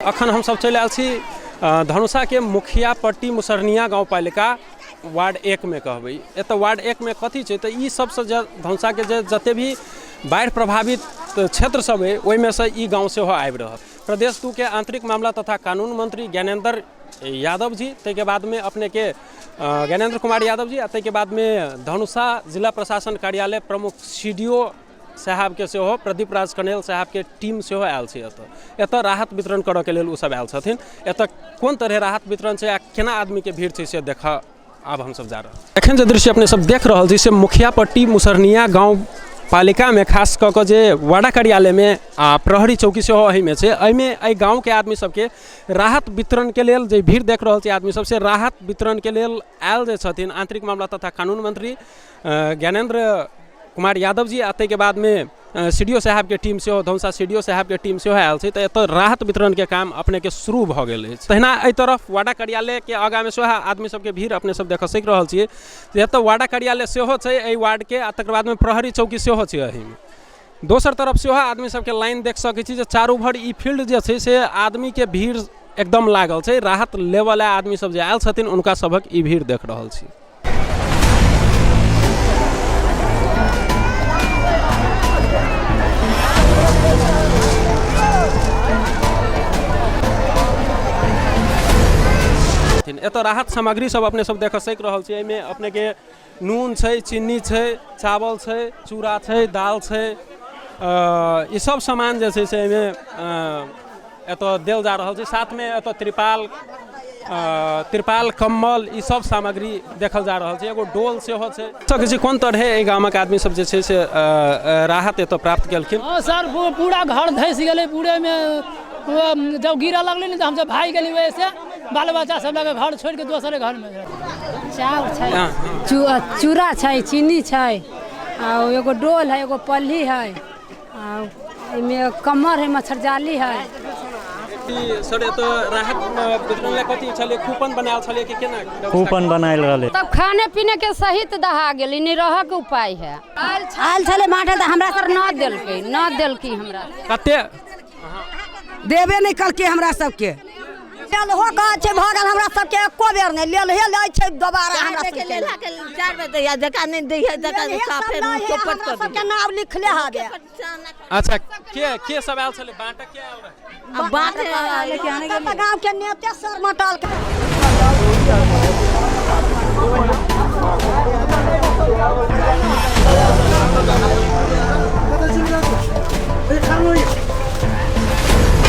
अखन हमसब चलि आयल छी धनुषाके मुखियापट्टी मुसरनिया गाउँपालिका वार्ड 1 मे कहबै। एतऽ वार्ड 1 मे कथी छै तऽ ई सबसँ जे धनुषाके जे जते भी बाढ़ि प्रभावित क्षेत्र सब अइ, ओहिमे सँ ई गाँव सेहो आबि रहल। प्रदेश 2 के आंतरिक मामला तथा कानून मंत्री ज्ञानेन्द्र यादव जी, ताहिके बादमे अपनेके ज्ञानेन्द्र कुमार यादव जी आ ताहिके बादमे धनुषा जिला प्रशासन कार्यालय प्रमुख सीडीओ साहबके सेहो, प्रदीप राज कनेल साहबके टीम सेहो आयल छै एतऽ। एतऽ राहत वितरण करऽके लेल ओसब आयल छथिन। एतऽ कोन तरहे राहत वितरण छै आ केना आदमीके भीड़ छै, से देखऽ आब हमसब जा रहल छी। एखन जे दृश्य अपने सब देख रहल छी, से मुखियापट्टी मुसरनिया गाँव पालिकामे खास कऽ कऽ जे वाडा कार्यालयमे आ प्रहरी चौकी सेहो एहिमे छै, एहिमे एहि गाँवके आदमी सबके राहत वितरणके लेल जे भीड़ देख रहल छी आदमी सब, से राहत वितरणके लेल आयल जे छथिन आंतरिक मामला तथा कानून मंत्री ज्ञानेन्द्र कुमार यादव जी आ ताहिके बादमे सीडीओ साहबके टीम सेहो, धनुषा सीडीओ साहबके टीम सेहो आयल छै। तऽ एतऽ राहत वितरणके काम अपनेके शुरू भऽ गेल अछि। तहिना एहि तरफ वाडा कार्यालयके आगाँमे सेहो आदमी सबके भीड़ अपने सब देख सकि रहल छियै। एतऽ वाडा कार्यालय सेहो छै एहि वार्डके आ तकर बादमे प्रहरी चौकी सेहो छै एहिमे। दोसर तरफ सेहो आदमी सबके लाइन देख सकै छी जे चारू भर ई फील्ड जे छै से आदमीके भीड़ एकदम लागल छै। राहत लेबऽ लए आदमी सब जे आयल छथिन, हुनका सभक ई भीड़ देख रहल छी। एतऽ राहत सामग्री सब अपने सब देख सकि रहल छी। एहिमे अपनेके नून छै, चीनी छै, चावल छै, चूड़ा छै, दाल छै, ई सब सामान जे छै से एहिमे एतऽ देल जा रहल छै। साथमे एतऽ त्रिपाल, त्रिपाल, कम्बल, ई सब सामग्री देखल जा रहल छै। एगो डोल सेहो छै। सकै छी कोन तरहे एहि गामक आदमी सब जे छै से राहत एतऽ प्राप्त केलखिन। हँ सर, पूरा घर धसि गेलै पूरेमे। जब गिरऽ लगलै ने तऽ हमसब भागि गेली ओहिसँ, बाल बच्चा सब लऽ कऽ घर छोड़ि कऽ दोसरे घरमे। चाउर छै, चूड़ा छै, चीनी छै आ एगो डोल है, एगो पल्ली है आ एहिमे कमर है, मच्छरजाली है। सर, एतऽ राहत वितरण लए कथी छलै? कूपन बनायल छलै कि केना? कूपन बनायल रहलै। तब खाने पीने के सहित दहा गेली, नहीं रह के उपाय है। आयल छलै बाँटल तऽ हमरा सर न देलकै, न देलकै हमरा। कते देबे नहि कलकै हमरा सबके। लेलहो गाछ छै भऽ गेल, हमरा सबके एको बेर नहि लेलहे लै छै दोबारा हमरा सबके। लेलहा के 4 बेर दैया, जकरा नहि दै है तकरा लेलहे सब साफे नहि है, चौपट हमरा कऽ सबके नाम लिखले हवे। अच्छा, के के सब आयल छलै बाँटऽ? के आयल रहै? आ बाँटे तऽ गाँव के नेते सर मटल के।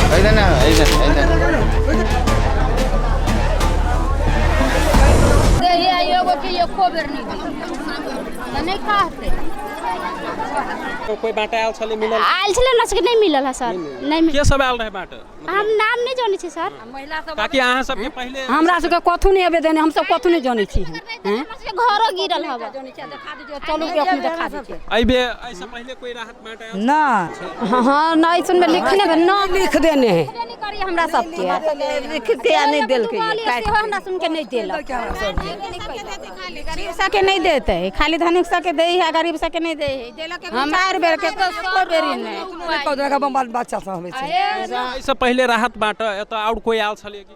होइन होइन होइन। एगो के एको बेर नहि देलकै तऽ नहि कहतै। कोइ बाँटऽ आयल छलै, मिलल? आयल छलै, हमरा सबके नहि मिलल है सर, नहि मिलल। के सब आयल रहै बाँटऽ? हम नाम नहि जानै छी सर। ताकि अहाँ सबके पहिले हमरा सबके कथू नहि अबे देने, हमसब कथू नहि जानै छी। हैं? हमरा सबके घरो गिरल हवे। चलू के अखनी देखा दै छी। एहि बेर, एहिसँ पहिले कोइ राहत बाँटऽ आयल? नहि। हँ, नहि सुनमे लिखने न लिख देने है। नहि करी हमरा सबके। लिख के आ नहि देलकै। सेहो हमरा सुनके नहि देलक। गरीब सबके नहि देतै, खाली धनिक सबके दै है, गरीब सबके नहि दै है। देलक चारि बेर के एको बेरी नहि। बच्चा सब होइ छै। एहिसँ पहिले राहत बाँटऽ एतऽ आओर कोइ आयल छलै कि?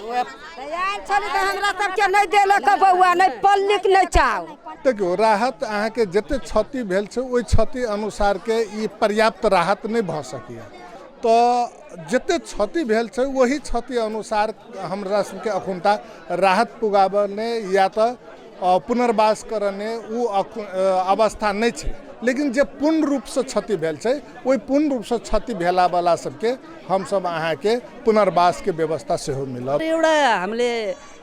आयल छलै तऽ हमरा सबके नहि देलक बौआ, नहि पल्लीक नहि चाउर। देखियौ, राहत अहाँके जतेक क्षति भेल छै, ओहि क्षति अनुसारके ई पर्याप्त राहत नहि भऽ सकैए। तऽ जतेक क्षति भेल छै, ओही क्षति अनुसार हमरा सबके अखुनता राहत पुगाबने या तऽ पुनर्वास करने ओ अवस्था नहि छै। लेकिन जे पूर्ण रूपसँ क्षति भेल छै, ओहि पूर्ण रूपसँ क्षति भेलावला सबके हमसब अहाँके पुनर्वासके व्यवस्था सेहो मिलत। एउटा हामीले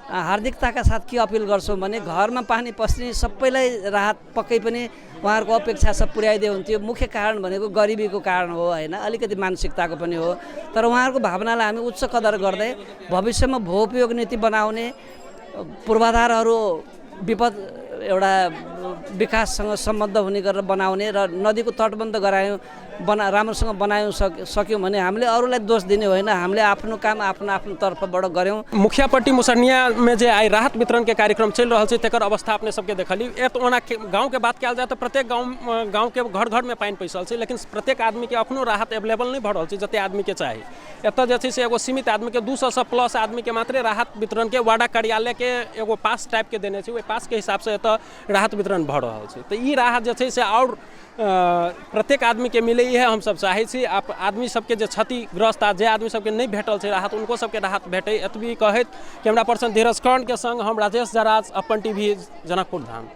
हार्दिकताका साथ के अपिल गर्छौँ भने घरमा पानी पस्ने सबैलाई राहत पक्कै पनि उहाँहरूको अपेक्षा सब पुर्याइदियो हुन्थ्यो। मुख्य कारण भनेको गरिबीको कारण हो, होइन, अलिकति मानसिकताको पनि हो। तर उहाँहरूको भावनालाई हामी उच्च कदर गर्दै भविष्यमा भूउपयोग नीति बनाउने, पूर्वाधारहरू विपद एउटा विकाससँग सम्बद्ध हुने गरेर बनाउने र नदीको तटबन्ध गरायौँ। बना राम्रोसँग बनायौँ सक्यौँ भने हामीले अरूलाई दोष दिने होइन, हामीले आफ्नो काम आफ्नो आफ्नो तर्फबाट गऱ्यौँ। मुखियापट्टी मुसरनियामे जे आइ राहत वितरणके कार्यक्रम चलि रहल छै तकर अवस्था अपने सबके देखली। एत ओना गाँवके बात कयल जाय तऽ प्रत्येक गाँवके घर घरमे पानि पैसल छै, लेकिन प्रत्येक आदमीके अखनो राहत एवेलेबल नहि भऽ रहल छै जते आदमीके चाही। एतऽ जे छै से एगो सीमित आदमीके 200 प्लस आदमीके मात्रे राहत वितरणके वार्डा कार्यालयके एगो पास टाइपके देने छै, ओहि पासके हिसाबसँ एतऽ राहत वितरण भऽ रहल छै। तऽ ई राहत जे छै से आओर प्रत्येक आदमीके मिले, इएह हमसब चाहै छी। आदमी सबके जे क्षतिग्रस्त आ जे आदमी सबके नहि भेटल छै राहत, उनको सबके राहत भेटै, एतबी कहैत कैमरा पर्सन धीरज कर्णके संग हम राजेश जराज, अपन टीवी, जनकपुर धाम।